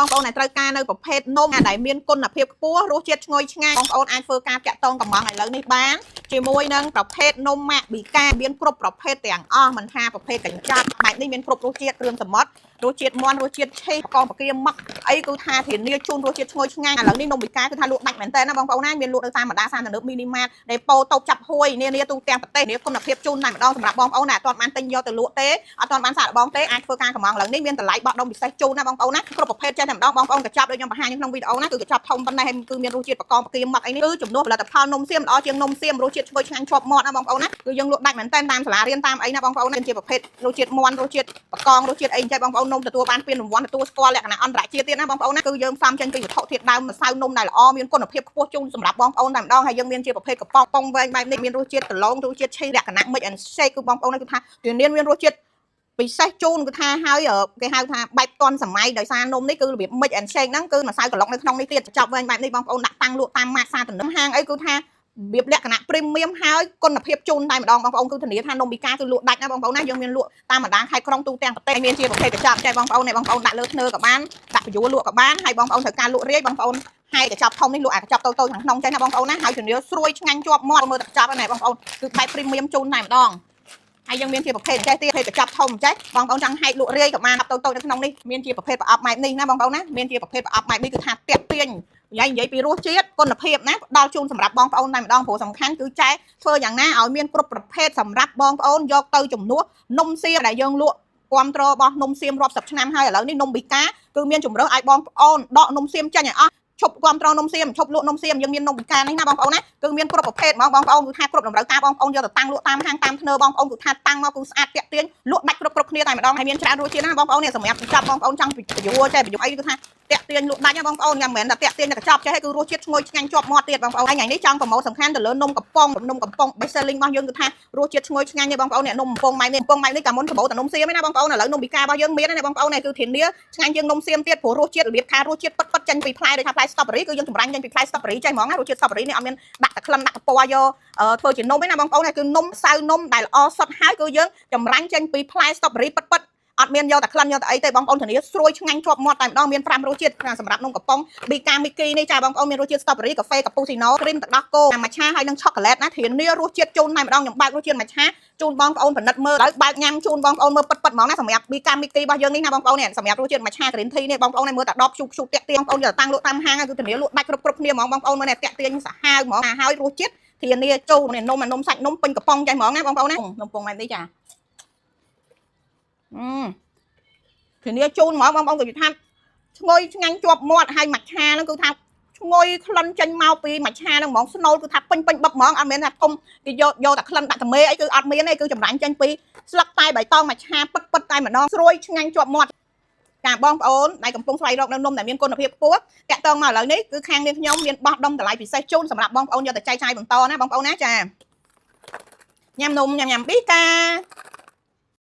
បងប្អូនដែលត្រូវការនៅប្រភេទនំដែលមានគុណភាពខ្ពស់រសជាតិឈ្ងុយឆ្ងាញ់បងប្អូនអាចធ្វើការតាក់ទងកម្ម៉ង់ឥឡូវនេះបានជាមួយនឹងប្រភេទនំម៉ាកប៊ីកាមានគ្រប់ប្រភេទទាំងអស់មិនថាប្រភេទកញ្ចប់បែបនេះមានគ្រប់រសជាតិគ្រឿងសមុទ្ររសជាតិមាន់រសជាតិឆេះកងបកាមឹកអីគឺថាធានាជូនរសជាតិឈ្ងុយឆ្ងាញ់ឥឡូវនេះនំប៊ីកាគឺថាលក់ដាច់មែនតើណាបងប្អូនណាមានលក់នៅតាមបណ្ដាសានទំនើបមីនីម៉ាតដេប៉ូតូបចាប់ហួយនានាទូទាំងប្រទេសនេះគុណភាពជូនតែម្ដងសម្រាប់បងប្អូនណាអត់ទាន់បានទិញយកទៅលក់ទេអត់ទាន់បានសាកល្បងទេអាចធ្វើការកម្ម៉ង់ឥឡូវនេះមានតម្លៃបោះដុំពិសេសជូនណាបងប្អូនណាគ្រប់ប្រភេទចេះតែម្ដងបងប្អូនកញ្ចប់ដូចខ្ញុំបង្ហាញនៅក្នុងវីដេអូណាគឺកញ្ចប់ធំប៉ុណ្ណេះហើយគឺមានរសជាតិបកងបកាមឹកអីនេះគឺជំនួសផលិតផលនំសៀមល្អជាងនំសៀមរសជាតិឈ្ងុយឆ្ងាញ់ជាប់មាត់ណាបងប្អូនណាគឺយើងលក់ដាច់មែនតើតាមសាលារៀនតាមអីណាបងប្អូនណាជាប្រភេទរសជាតិមាន់រសជាតិបកងរសជាតិអីអញ្ចឹងបងប្អូននំទទួលបានពានរង្វាន់ទទួលស្គាល់លក្ខណៈអន្តរជាតិទៀតណាបងប្អូនណាគឺយើងផ្សំចេញពីវត្ថុធាតុដើមម្សៅនំដែលល្អមានគុណភាពខ្ពស់ជូនសម្រាប់បងប្អូនតែម្ដងហើយយើងមានជាប្រភេទកំប៉ុងប៉ុងវែងបែបនេះមានរសជាតិកន្លងរសជាតិឆេះលក្ខណៈ mix and shake គឺបងប្អូនគឺថាធានាមានរសជាតិពិសេសជូនគឺថាហើយគេហៅថាបែបតន់សម័យដោយសារនំនេះគឺរបៀប mix and shake ហ្នឹងគឺម្សៅក្លុកនៅក្នុងនេះទៀតចប់វែងបែបនេះបងប្អូនដាក់តាំងលក់តាមម៉ាកសាទំនើបហាងអីគឺថារបៀបលក្ខណៈ premium ហើយគុណភាពជូនតែម្ដងបងប្អូនគឺធានាថានំប៊ីកាគឺលក់ដាច់ណាបងប្អូនណាយើងមានលក់តាមបណ្ដាខេត្តក្រុងទូទាំងប្រទេសមានជាប្រភេទកញ្ចប់ចែកបងប្អូននេះបងប្អូនដាក់លើធ្នើក៏បានដាក់បញ្យួរលក់ក៏បានហើយបងប្អូនត្រូវការលក់រាយបងប្អូនហើយកញ្ចប់ធំនេះលក់អាកញ្ចប់តូចៗខាងក្នុងចេះណាបងប្អូនណាហើយធានាស្រួយឆ្ងាញ់ជាប់មាត់មើលតែកញ្ចប់ហ្នឹងបងប្អូនគឺបែប premium ជូនតែម្ដងហើយយើងមានជាប្រភេទចេះទៀតប្រភេទកញ្ចប់ធំចេះបងប្អូនចង់ហែកលក់រាយក៏បានតូចៗនៅក្នុងនេះមានជាប្រភេទប្រអប់ម៉ែបនេះណាបងប្អូនណាមានជាប្រភេទប្រអប់ម៉ែបនេះគឺថាតាក់ទាញនិយាយនិយាយពីរសជាតិគុណភាពណាផ្ដល់ជូនសម្រាប់បងប្អូនតែម្ដងព្រោះសំខាន់គឺចែកធ្វើយ៉ាងណាឲ្យមានគ្រប់ប្រភេទសម្រាប់បងប្អូនយកទៅជំនួសនំសៀមដែលយើងលក់គ្រប់ត្ររបស់នំសៀមរាប់សិបឆ្នាំហើយឥឡូវនេះនំប៊ីកាគឺមានជំរើសឲ្យបងប្អូនដកនំសៀមចេញឲ្យអស់ឈប់គ្រប់ត្រនំសៀមឈប់លក់នំសៀមយើងមាននំប៊ីកានេះណាបងប្អូនណាគឺមានគ្រប់ប្រភេទហ្មងបងប្អូនគឺថាគ្រប់តម្រូវការបងប្អូនយកទៅតាំងលក់តាមហាងតាមធ្នើបងប្អូនគឺថាតាំងមកគឺស្អាតតាក់ទាញលក់ដាច់គ្រប់គ្រប់គ្នាតែម្ដងហើយមានច្រើនរសជាតិណាបងប្អូននេះសម្រាប់ចាប់បងប្អូនចង់បញ្យួរចេះបញ្យួរអីគឺថាតាក់ទាញលក់ដាច់ណាបងប្អូនយ៉ាងមិនមែនតែតាក់ទាញតែកញ្ចប់ចេះគឺរសជាតិឈ្ងុយឆ្ងាញ់ជាប់មាត់ទៀតបងប្អូនហើយថ្ងៃនេះចង់ប្រម៉ូទសំខាន់ទៅលើនំកំប៉ុងនំកំប៉ុង best selling របស់យើងគឺថារសជាតិឈ្ងុយឆ្ងាញ់ទេបងប្អូននេះនំកំប៉ុងម៉ែនេះកំប៉ុងម៉ែនេះកាលមុនសម្បូរតែនំសៀមឯណាបងប្អូនឥឡូវនំប៊ីការបស់យើងមានណាបងប្អូននេះគឺធានាឆ្ងាញ់ជាងនំសៀមទៀតព្រោះរសជាតិរបៀបថារសជាតិពិតពិតចេញពីផ្លែដូចថាផ្លែ strawberry គឺយើងចម្រាញ់ចេញពីផ្លែ strawberry ចេះហ្មងណារសជាតិ strawberry នេះអត់មានដាក់តែក្លិនដាក់តពណ៌យកធ្វើជានំឯណាបងប្អូននេះគឺនំសៅនំដែលល្អសុទ្ធហើយគឺយើងចម្រាញ់ចេញពីផ្លែ strawberry ពិតពិតអត់មានយកតែក្លិនយកតែអីទេបងប្អូនធានាស្រួយឆ្ងាញ់ជាប់មាត់តែម្ដងមាន5រសជាតិសម្រាប់នំកំប៉ុងប៊ីកាមីគីនេះចាបងប្អូនមានរសជាតិ strawberry កាហ្វេកាពូស៊ីណូគ្រីមទឹកដោះគោមច្ឆាហើយនិងឆូក្លាតណាធានារសជាតិជូនតែម្ដងខ្ញុំបើករសជាតិមច្ឆាជូនបងប្អូនពិនិត្យមើលហើយបើកញ៉ាំជូនបងប្អូនមើលពិតពិតហ្មងណាសម្រាប់ប៊ីកាមីគីរបស់យើងនេះណាបងប្អូននេះសម្រាប់រសជាតិមច្ឆា green tea នេះបងប្អូននេះមើលតែដបជូកជូកតាក់ទាញបងប្អូនយកតាំងលក់តាមហាងគឺធានាលក់ដាច់គ្រប់គ្រប់គ្នាហ្មងបងប្អូនមើលនេះតាក់ទាញសាហាវហ្មងហើយរសជាតិធានាជូននេះនំនំសាច់នំពេញកំប៉ុងចេះហ្មងណាបងប្អូនណានំពងបែបនេះចាអឺធានាជូនហ្មងបងប្អូនគឺថាឈ្ងុយឆ្ងាញ់ជាប់មាត់ហើយមច្ឆាហ្នឹងគឺថាឈ្ងុយក្លិនចេញមកពីមច្ឆាហ្នឹងហ្មងស្នូលគឺថាពេញពេញបឹកហ្មងអត់មានថាធំគេយកយកតែក្លិនដាក់តមេអីគឺអត់មានទេគឺចម្រាញ់ចេញពីស្លឹកតែបៃតងមច្ឆាពិតពិតតែម្ដងស្រួយឆ្ងាញ់ជាប់មាត់ចាបងប្អូនដែលកំពុងស្វែងរកនៅនំដែលមានគុណភាពខ្ពស់តាក់ទងមកឥឡូវនេះគឺខាងនាងខ្ញុំមានបោះដុំតម្លៃពិសេសជូនសម្រាប់បងប្អូនយកទៅចែកចាយបន្តណាបងប្អូនណាចាញ៉ាំនំញ៉ាំញ៉ាំប៊ីកា។